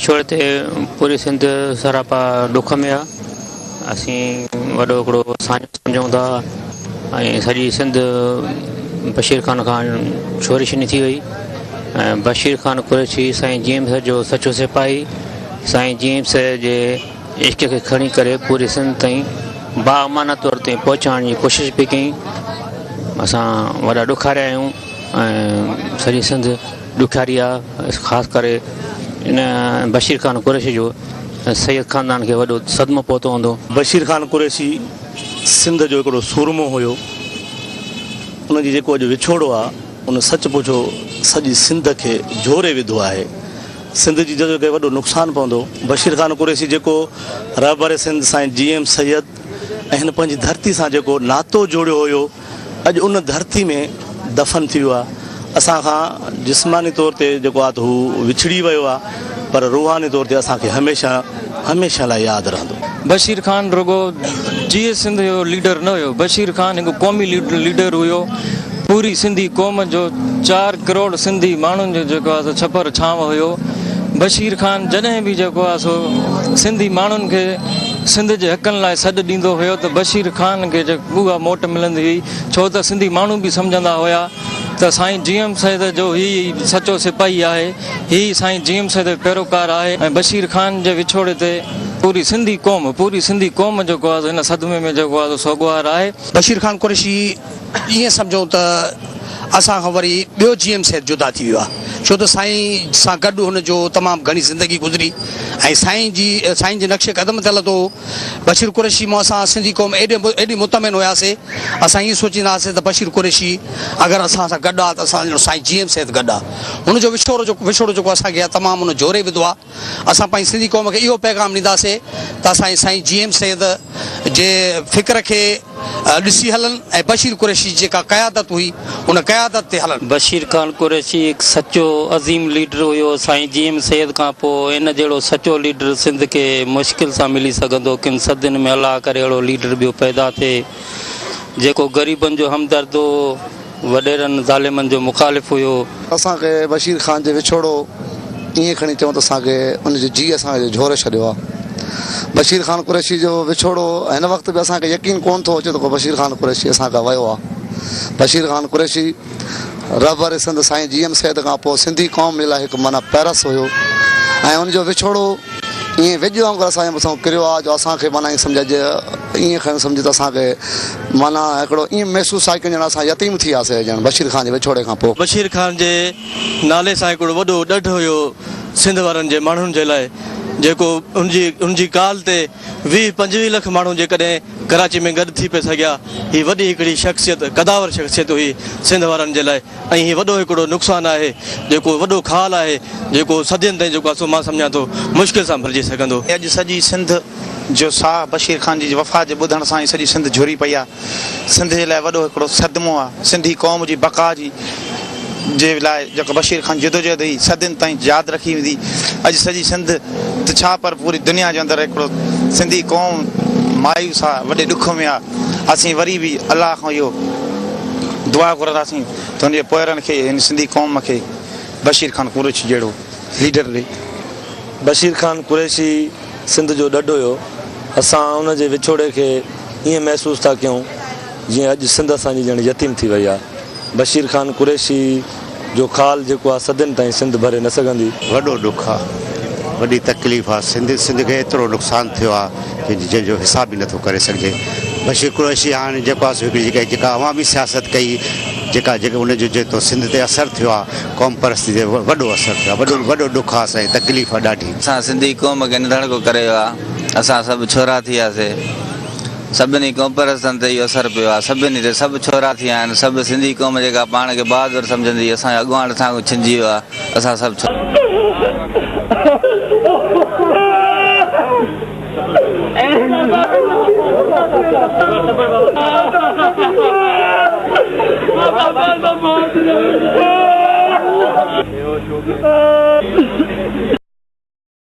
وڇوڙي تي پوري سنڌ سراپا ڏک ۾ آ. اسين وڏو هڪڙو ساڃاهه سمجهون ٿا ۽ سڄي سنڌ بشير خان کان ڇوري ڇني ٿي وئي ۽ بشير خان قريشي سائين جي ايم سيد جو سچو سپاهي سائين جي ايم سيد جي عشق کي کڻي ڪري پوري سنڌ تائين با امانت طور تي پهچائڻ جي ڪوشش پئي ڪئي. اسان وڏا ڏکاريا آهيون ۽ سڄي سنڌ ڏکاري آ خاص ڪري ان بشير خان قريشي جو سيد خاندان کي وڏو صدمو پهتو هوندو. بشير خان قريشي سنڌ جو هڪڙو سورمو هيو ان جي جيڪو اڄ وڇوڙو آ ان سچ پڇو سڄي سنڌ کي جهوري وڌو آهي سنڌ جي جج کي وڏو نقصان پوندو. بشير خان قريشي جيڪو رهبر سنڌ سائين جي ايم سيد ۽ هن پنهنجي ڌرتي سان جيڪو ناتو جوڙيو هيو اڄ ان ڌرتي ۾ دفن ٿي ويو آهي. اسان کان جسماني طور تي جيڪو آهي ته هو وڇڙي ويو آهي پر روحاني طور تي اسان کي هميشه هميشه لاء ياد رهندو. بشير خان رڳو جيئي سنڌ جو ليڊر نه هيو، بشير خان هڪ قومي ليڊر هيو، پوري سنڌي قوم جو چار ڪروڙ سنڌي ماڻهن جو جيڪو آهي سو ڇپر ڇانو هيو، بشير خان جڏهن به جيڪو آهي سو سنڌي ماڻهن کي سنڌ جي حقن لاء سڏ ڏيندو هيو ته بشير خان کي اها موٽ ملندي هئي ڇو ته سنڌي ماڻهو به سمجهندا هيا ته سائين جي ايم سيد جو هي سچو سپاهي آهي، هي سائين جي ايم سيد جو پيروڪار آهي ۽ بشير خان جي وڇوڙي تي پوري سنڌي قوم پوري سنڌي قوم جيڪو آهي سو هن صدمي ۾ جيڪو آهي سو سوڳوار آهي. بشير خان قريشي ائين سمجهون ته اسان کان وري ٻيو جي ايم سيد جدا ٿي ويو آهي ڇو ته سائين سان گڏ هن جو تمام گهڻي زندگي گذري ۽ سائين جي سائين جي نقش قدم تي هلندو هو. بشير قريشي مون اسان سنڌي قوم ايڏي ايڏي مطمئن هياسي اسان ائين سوچيندا هئاسي ته بشير قريشي اگر اسان سان گڏ آ ته اسان جو سائين جي ايم سيد گڏ آ هن جو وڇوڙو جو وڇوڙو جيڪو اسان کي آ تمام هن جهوري وڌو آ اسان پنهنجي سنڌي قوم کي اهو پيغام ڏينداسي ته اسان جي سائين جي ايم سيد جي فڪر کي ڏسي هلن ۽ بشير قريشي جي جيڪا قيادت هئي ان قيادت تي هلن. بشير خان قريشي هڪ سچو عظيم ليڊر هيو، سائين جي ايم سيد کان پوء ان جهڙو سچو ليڊر سنڌ کي مشڪل سان ملي سگهندو، ڪن صدين ۾ الله ڪري اهڙو ليڊر ٻيو پيدا ٿئي جيڪو غريبن جو همدرد هو، وڏيرن ظالمن جو مخالف هيو. اسان کي بشير خان جي وڇوڙو ائين کڻي چئون ته اسان کي ان جو جيء اسان جو جهوري ڇڏيو آ. بشير خان قريشي جو وڇوڙو هن وقت به اسان کي يقين ڪون ٿو اچي ته ڪو بشير خان قريشي اسان کان ويو آ. بشير خان قريشي رهبر سنڌ سائين جي ايم سيد کان پوء سنڌي قوم جي لاء هڪ معنيٰ پيرس هيو ۽ ان جو وڇوڙو ائين وڄ وانگر اسان جي مٿان ڪريو آ جو اسان کي معنيٰ ائين سمجهه اڄ ائين کڻي سمجهه ته اسان کي معنيٰ هڪڙو ائين محسوس آهي ڪه ڄڻ اسان يتيم ٿي وياسي ڄڻ بشير خان جي وڇوڙي کان پوء. بشير خان جي نالي سان هڪڙو وڏو ڏڍ هيو سنڌ وارن جي ماڻهن جي لاء جيڪو ان جي ان جي ڪال تي ويهه پنجويهه لک ماڻهو جيڪڏهن ڪراچي ۾ گڏ ٿي پئي سگهيا هي وڏي هڪڙي شخصيت قداور شخصيت هئي سنڌ وارن جي لاء ۽ هي وڏو هڪڙو نقصان آهي جيڪو وڏو خال آهي جيڪو صدين تائين جيڪو آهي سو مان سمجهان ٿو مشڪل سان ڀرجي سگهندو. اڄ سڄي سنڌ جو ساهه بشير خان جي وفات جي ٻڌڻ سان ئي سڄي سنڌ جهري پئي آهي. سنڌ جي لاء وڏو هڪڙو صدمو آهي. سنڌي قوم جي بقا جي جي لاء جيڪو بشير خان جدوجهد هئي صدين تائين ياد رکي ويندي. اڄ سڄي سنڌ ته ڇا پر پوري دنيا جي اندر هڪڙو سنڌي قوم مايوس آهي وڏي ڏک ۾ آهي. اسين وري به الله کان اهو دعا گهرنداسين ته هن جي پوئرن کي هن سنڌي قوم کي بشير خان قريشي جهڙو ليڊر ڏي. بشير خان قريشي سنڌ جو ڏڍ هيو، اسان ان جي وڇوڙي کي ائين محسوس ٿا ڪيون جيئن اڄ سنڌ اسان جي ڄڻ يتيم ٿي وئي آهي. بشير خان قريشي جو خال جيڪو آهي صدين تائين سنڌ ڀري نه سگهندي. وڏو ڏک آ وڏي تڪليف آ سنڌ سنڌ کي ايترو نقصان ٿيو آ جنهن جو حساب ئي نٿو ڪري سگهجي بشير قريشي هاڻي جيڪو آ سو هڪڙي جيڪا جيڪا عوامي سياست ڪئي جيڪا جيڪا ان جو جيترو سنڌ تي اثر ٿيو آ قوم پرستي تي وڏو اثر ٿيو آ وڏو وڏو ڏک آ سائين تڪليف آ ڏاڍي. اسان سنڌي قوم کي نڌڻڪو ڪري ويو آ اسان سڀ ڇورا ٿي وياسي سڀني قومپرستن تي اهو اثر پيو آ سڀني تي سڀ ڇورا ٿي ويا آهن سڀ سنڌي قوم جيڪا پاڻ کي بهادر سمجهندي هئي اسان جو اڳواڻ اسان کان ڇنجي ويو آ اسان سڀ ڇورا.